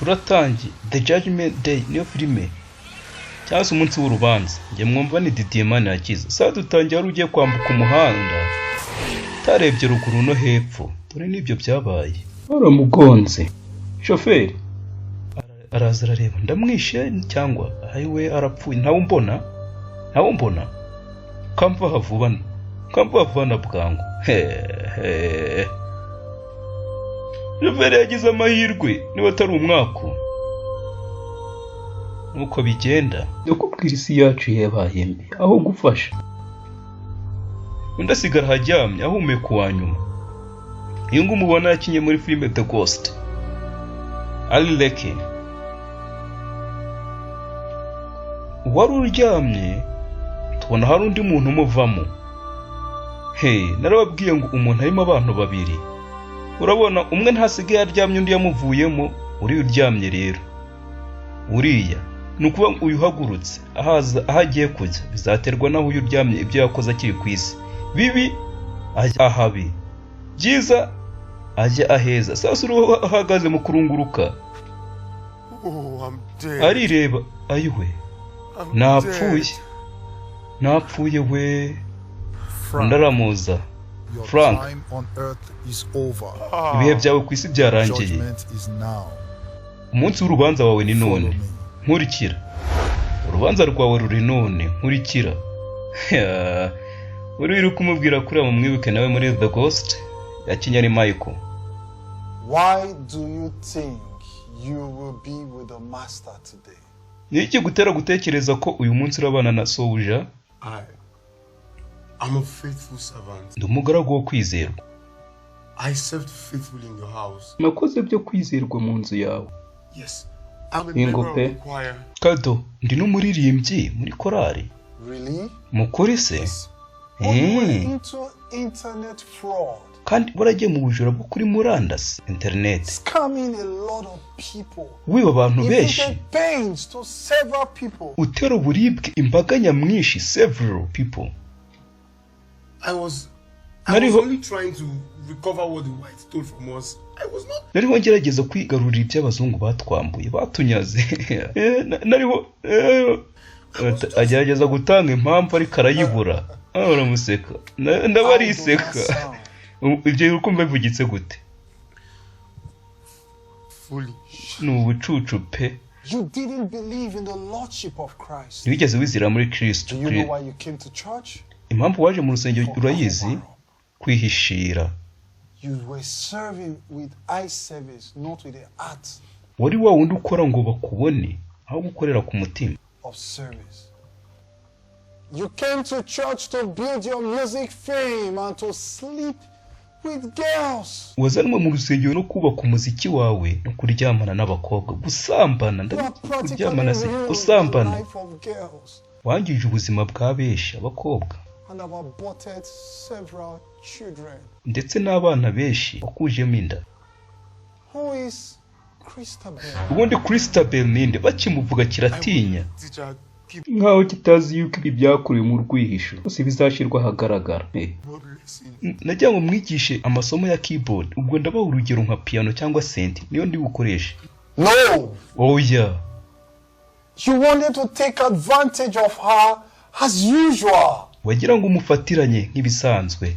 Turatangiye The Judgment Day, niyo filime cyangwa se umunsi w'urubanza. Njye mwumva ni Didier Manirakiza. Saa dutangiye wari ugiye kwambuka umuhanda utarebye ruguru no hepfo, dore n'ibyo byabaye, baramugonze. Shoferi araza arareba, ndamwishe cyangwa ayiwe arapfuye, ntawe umbona, ntawe umbona, kamva vuba, kamva vuba na bwangu. Hehe, shoferi yagize amahirwe niba atari umwaku. Nuko bigenda, ndakubwira isi yacu yabaye mbi aho gufasha. Undi asigara aharyamye ahumeka uwa nyuma. Uyu nguyu mubona yakinye muri filime The Ghost, Ali Leke. Uwari uryamye tubona hari undi muntu umuvamo. He, narababwiye ngo umuntu arimo abantu babiri. Urabona umwe ntasigaye aryamye, undi yamuvuyemo. Uriya uryamye rero, uriya ni ukuvuga ngo uyu uhagurutse ahaza aho agiye kujya bizaterwa n'aho uyu uryamye ibyo yakoze akiri ku isi. Bibi ajya ahabi, byiza ajya aheza. Sasa uriho ahagaze mu kurunguruka Oh, I'm dead. arireba, ayiwe I'm napfuye, dead. napfuye we. Undi Frank, aramuza, your Frank. time on earth is over. Ibihe byawe ku isi byarangiye, Judgment is now. umunsi w'urubanza wawe ni Follow none, me. nkurikira. Urubanza rwawe ruri none, nkurikira. Uri uri kumubwira kuriya, mumwibuke nawe muri The Ghost yakinye ari Michael. Why do you think you will be with the master today? Ni iki gutera gutekereza ko uyu munsi urabana na sobuja? I'm a faithful servant. Ndi umugaragu wo kwizerwa. I served faithfully in your house. Nakoze byo kwizerwa mu nzu yawe. Yes, I'm a Ingo member of pe. the choir. Kado, ndi n'umuririmbyi muri korari. Really? Mukuri se? Yes. But you were Eh. into internet fraud, Kandi waragiye mu bujura bwo kuri murandasi, interineti, scamming a lot of people, wiba abantu benshi, inflicted pains to several people. utera uburibwe imbaga nyamwinshi, several people. I was Nariho- only trying to recover what the whites stole from us. I was not. Nariho ngerageza kwigarurira ibyo abazungu batwambuye, batunyaze. Nariho agerageza gutanga impamvu ariko arayibura. Ah, baramuseka. Ndaba How does ariseka. that sound? Ibyo ukumva bivugitse gute? Foolish. Ni ubucucu pe. You didn't believe in the lordship of Christ. Ntiwigeze wizera muri Kristo. Do you know why you came to church? Impamvu waje mu rusengero For urayizi? cover up. Kwihishira. You were serving with eye service, not with the heart Wari wa wundi ukora ngo bakubone aho gukorera ku mutima. of service. You came to church to build your music fame and to sleep with girls. Wazanwe mu rusengero no kubaka umuziki wawe no kuryamana n'abakobwa, gusambana. You Ndabizi have practically kuryamana se ruined the gusambana. life of girls Wangije ubuzima bwa benshi abakobwa and have aborted several children. ndetse n'abana benshi wakujemo inda. Who is Christabel? Ubundi Christabel ninde? Bakimuvuga kiratinya, Teacher, keep nkaho kitazi yuko ibi byakorewe mu rwihisho byose bizashyirwa ahagaragara. keyboard lesson. Nagira ngo mwigishe amasomo ya keyboard, ubwo ndabaha urugero nka piano cyangwa senti niyo ndi bukoreshe. No! Oya. You wanted to take advantage of her as usual. Wagira ngo umufatiranye nk'ibisanzwe.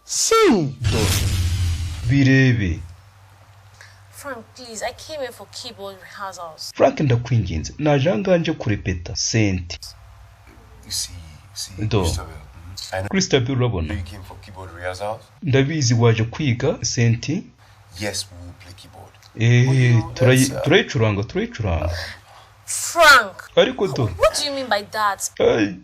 See, Birebe. Frank, please, I came here for keyboard rehearsals. Frank, ndakwinginze, naje aha ngaha nje kurepeta senti. You see, Do. Christabel. I know Christabel, urabona, you came for keyboard rehearsals. ndabizi waje kwiga senti. Yes, we will play keyboard. Turayicuranga, turayicuranga. Frank, Ariko do what do you mean by that?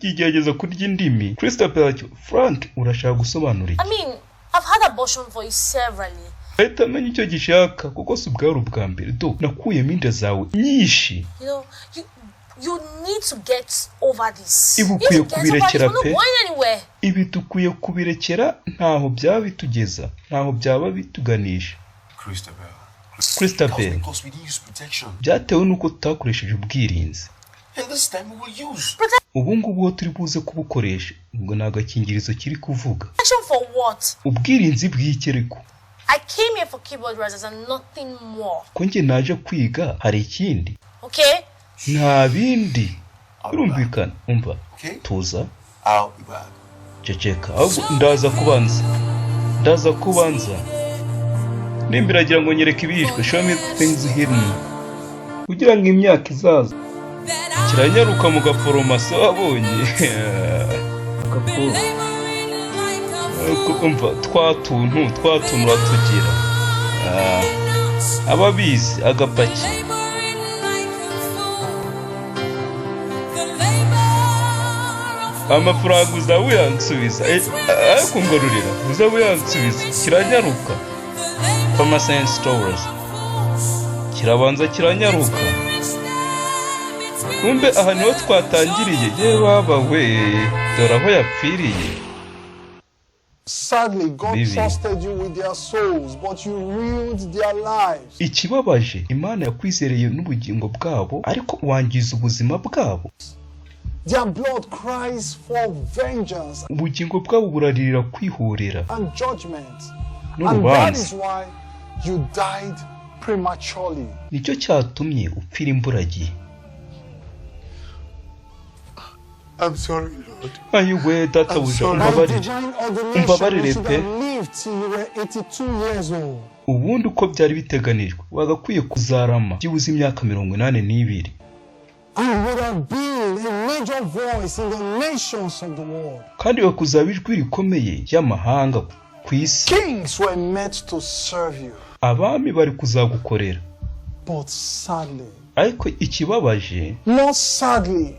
Igerageza kurya indimi. Christabel ati: "Frank, urashaka gusobanura iki?" I mean, I've had abortion for you severally. Ahita amenya icyo gishaka kuko si ubwari ubwa mbere. Do, nakuyemo inda zawe nyinshi. You know, you need to get over this. Ibi You ukwiye need to get over this. kubirekera We're not pe. going anywhere. Ibi dukwiye kubirekera, ntaho byaba bitugeza, ntaho byaba bituganisha. Christabel. Christabel. That was because we didn't use protection. Byatewe n'uko tutakoresheje ubwirinzi. And this time we will use. Ubu ngubu ho turi buze kubukoresha. Ubwo ni agakingirizo kiri kuvuga. Protection for what? Ubwirinzi bw'iki ariko? I came here for keyboard rehearsals and nothing more. Ko njye naje kwiga, hari ikindi? Okay? Nta bindi, birumvikana. Umva. Okay? Tuza. I'll be back. Ceceka, ahubwo ndaza kubanza, ndaza kubanza nimba iragira ngo nyereke ibihishwe, show me things hidden, kugira ngo imyaka izaza. Kiranyaruka mu gaforomasi, wabonye. Umva, twa tuntu uratugira. Ah, ababizi agapaki. Amafaranga uzaba uyansubiza. Ariko ngarurira, uzaba uyansubiza. Kiranyaruka pharmacy and stores, kirabanza kiranyaruka. Kumbe aha niho twatangiriye. Ye baba we, dore aho yapfiriye. Sadly, God Bibi. trusted you with their souls, but you ruined their lives. Ikibabaje, Imana yakwizereye n'ubugingo bwabo, ariko wangiza ubuzima bwabo. Their blood cries for vengeance Ubugingo bwabo buraririra kwihorera and judgment. And that n'urubanza. is why you died prematurely. Nicyo cyatumye upfira imburagihe. I'm sorry, Lord. Ayiwe databuja. sorry. By Umbabarire. divine ordination, Umbabarire you should pe. have lived till you were 82 years old. Ubundi uko byari biteganijwe, wagakwiye kuzarama byibuze imyaka 82. And would have been a major voice in the nations of the world. Kandi bakuzaba ijwi rikomeye ry'amahanga ku isi. Kings were meant to serve you. Abami bari kuzagukorera. But sadly, Ariko ikibabaje, more sadly,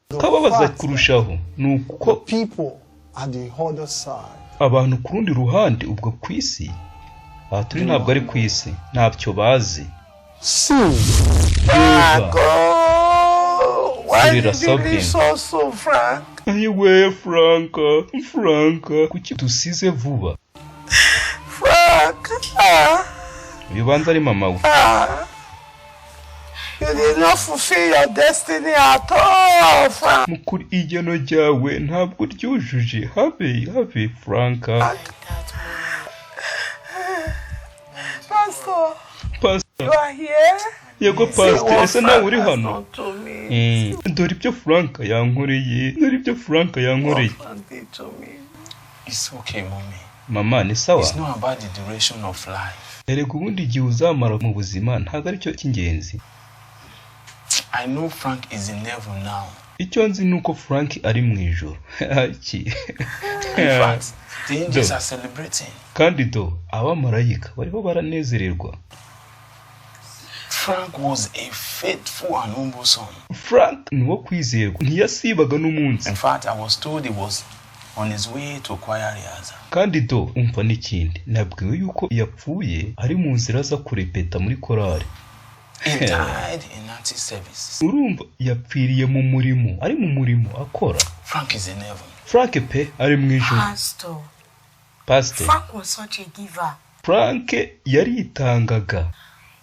the kababaza fact that kurushaho ni uko people at the other side abantu ku rundi ruhande, ubwo ku isi, aha turi ntabwo ari ku isi, ntabyo bazi. See, Reba. Oh, why Kurira did you sobbing. leave so soon, Frank? Ayiwe Franka, Franka, kuki dusize vuba? Frank, ah, Ubanza ari mama we. ah. You did not fulfill your destiny at all, Frank. Mukuri igeno ryawe ntabwo ryujuje, habe habe, Franka. Like that, mommy. Pastor, Pastor. you are here? Yego pastor, ese nawe uri hano? Not to me. Dore ibyo Franka yankoreye, dore ibyo Franka yankoreye. Frank did to me. It's okay, mommy. Mama, ni sawa. It's not about the duration of life. Erega ubundi igihe uzamara mu buzima ntabwo aricyo cy'ingenzi. I know Frank is in heaven now. Icyo nzi ni uko Frank ari mu ijoro. Iki In fact, the angels Do. are celebrating. Kandi do abamarayika bariho baranezererwa. Frank was a faithful and humble son. Frank ni uwo kwizerwa, ntiyasibaga n'umunsi. In fact, I was told he was on his way to choir rehearsal. Kandi do umva n'ikindi, nabwiwe yuko yapfuye ari mu nzira aza kurepeta muri korari. He died in active service. Urumva, yapfiriye mu murimo, ari mu murimo akora. Frank is in heaven. Frank pe ari mu ijoro. Pastor, Pastor. Frank was such a giver. Frank yaritangaga.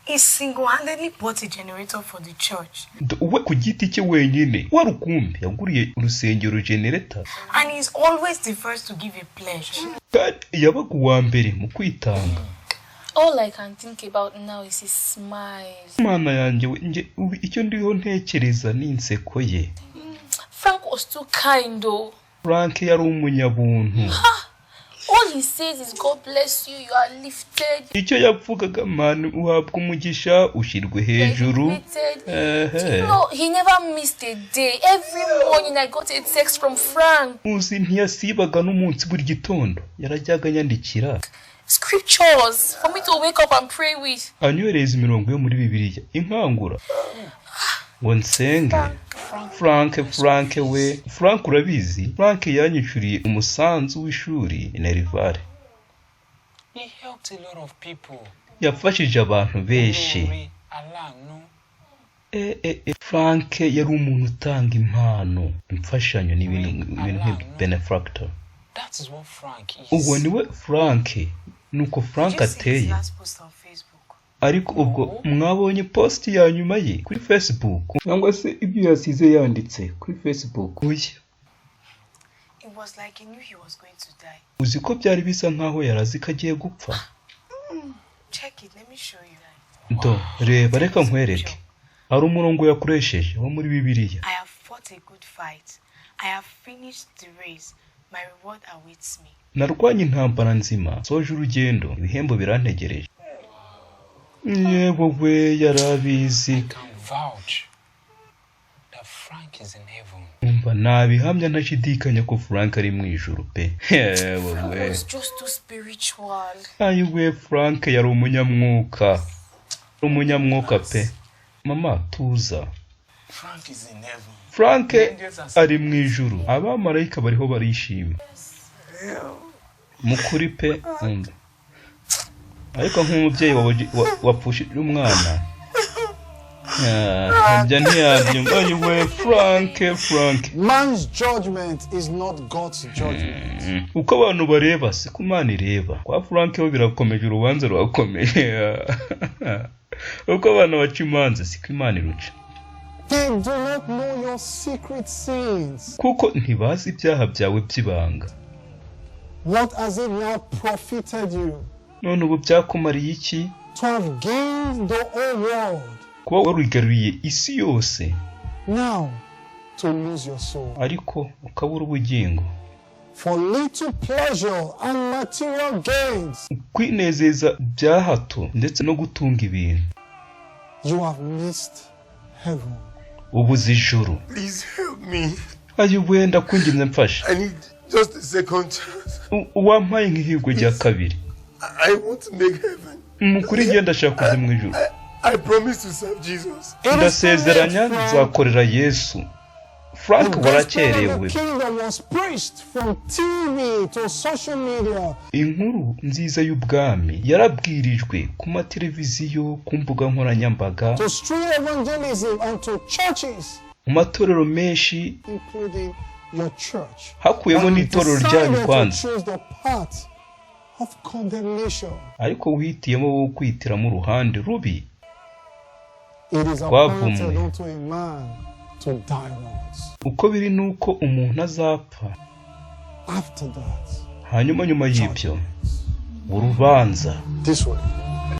He single-handedly bought a generator for the church. We ku giti cye wenyine wa rukumbi yaguriye urusengero genereta. And he's always the first to give a pledge. Kandi yabaga uwa mbere mu kwitanga. All I can think about now is his smile. Imana yanjye we, njye ubu icyo ndiho ntekereza ni inseko ye. Frank was too kind though. Frank yari umunyabuntu. All he says is God bless you, you are lifted, Icyo yavugaga, mani uhabwa umugisha, ushyirwe you are hejuru. elevated. Ehe. No, he never missed a day. Every morning I got a text from Frank. Uzi ntiyasibaga n'umunsi, buri gitondo yarajyaga anyandikira. Scriptures for me to wake up and pray with. Anyohereza imirongo yo muri Bibiliya inkangura ngo nsenge. Frank, Frank we, Frank, urabizi, Frank yanyishyuriye umusanzu w'ishuri, minerval. He helped a lot of people. Yafashije abantu benshi. Olóore, aláàánú. E, e, e, Frank yari umuntu utanga impano, imfashanyo n'ibintu, ibintu nk'ibyo, benefactor. That is what Frank is. Uwo niwe Frank, nuko Frank Did you see his ateye. last post on Facebook? Ariko ubwo mwabonye post ya nyuma ye kuri Facebook, cyangwa se ibyo yasize yanditse kuri Facebook? Oya. It was like he knew he was going to die. Uzi ko byari bisa nkaho yari azi ko agiye gupfa. Check it. Let me show you. Do reba, reka nkwereke. Hari umurongo yakoresheje wo muri Bibiliya. I have fought a good fight. I have finished the race. My reward awaits me. Narwanye intambara nzima, soje urugendo, ibihembo birantegereje. Yewe we, yarabizi. Can vouch that Frank is in heaven. Umva, nabihamya ntashidikanya ko Frank ari mu ijuru pe. Yewe we. Was just too spiritual. Ayiwe, Frank yari umunyamwuka, umunyamwuka pe. Mama, tuza. Frank is in heaven. Frank ari mu ijuru, abamarayika bariho barishima mukuri pe. Umva, ariko nk'umubyeyi wapfushije umwana, ibyo ntiyabyumva. Ayiwe, Frank, Frank. Man's judgment is not God's judgment. Uko abantu bareba si ko Imana ireba. Kwa Frank ho birakomeje, urubanza rurakomeje. Uko abantu baca imanza siko Imana iruca. They do not know your secret sins. Kuko ntibazi ibyaha byawe by'ibanga. What has it now profited you None ubu byakumariye iki to have gained the whole world, kuba warigaruriye isi yose, now to lose your soul? ariko ukabura ubugingo? For little pleasure and material gains, Kwinezeza bya hato ndetse no gutunga ibintu, you have missed heaven. Ubuze ijuru. Please help me. Ayi wenda kwinginze, mfasha. I need just a second chance. Wampaye nk'ihirwe rya kabiri. I want to make heaven. Mukuri ngenda ndashaka kujya mu ijuru. I promise to serve Jesus. It is Ndasezeranya too late, Frank. nzakorera Yesu. Frank, The gospel of warakerewe. the kingdom was preached from TV to social media Inkuru nziza y'ubwami yarabwirijwe ku mateleviziyo, ku mbuga nkoranyambaga, to street evangelism and to churches, mu matorero menshi, including your church. hakuyemo But you n'itorero ryanyu decided to kwanza. choose the path of condemnation. Ariko wihitiyemo wowe kwihitiramo uruhande rubi. It is Twavumwe. appointed unto a man to die once. Uko biri ni uko umuntu azapfa. After that, Hanyuma nyuma y'ibyo, urubanza. this way.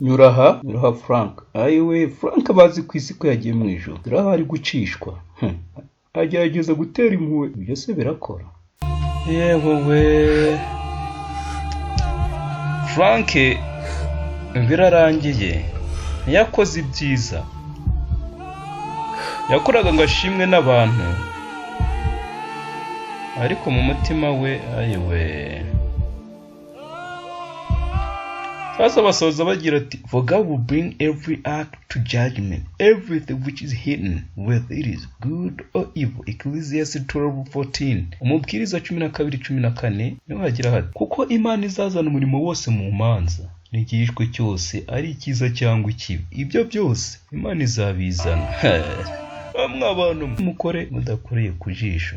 Nyura aha, nyura aha, Frank. Ayiwe, Frank bazi ku isi ko yagiye mu ijuru, dore aho ari gucishwa. Agerageza gutera impuhwe, ibyo se birakora? Yewe we, Frank, birarangiye. Ntiyakoze ibyiza, yakoraga ngo ashimwe n'abantu, ariko mu mutima we, ayiwe. Sasa basoza bagira ati: "For God will bring every act to judgment, everything which is hidden, whether it is good or evil." Ecclesiastes 12:14, Umubwiriza 12:14, niho hagira hati: "Kuko Imana izazana umurimo wose mu manza, n'igihishwe cyose, ari icyiza cyangwa ikibi." Ibyo byose Imana izabizana. Bamwe abantu mukore mudakoreye ku jisho,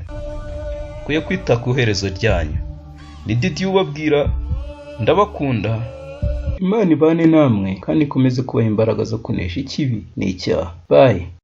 kwiye kwita ku iherezo ryanyu. Ni Didi ubabwira, ndabakunda. Imana ibane namwe kandi ikomeze kubaha imbaraga zo kunesha ikibi n'icyaha. Bye.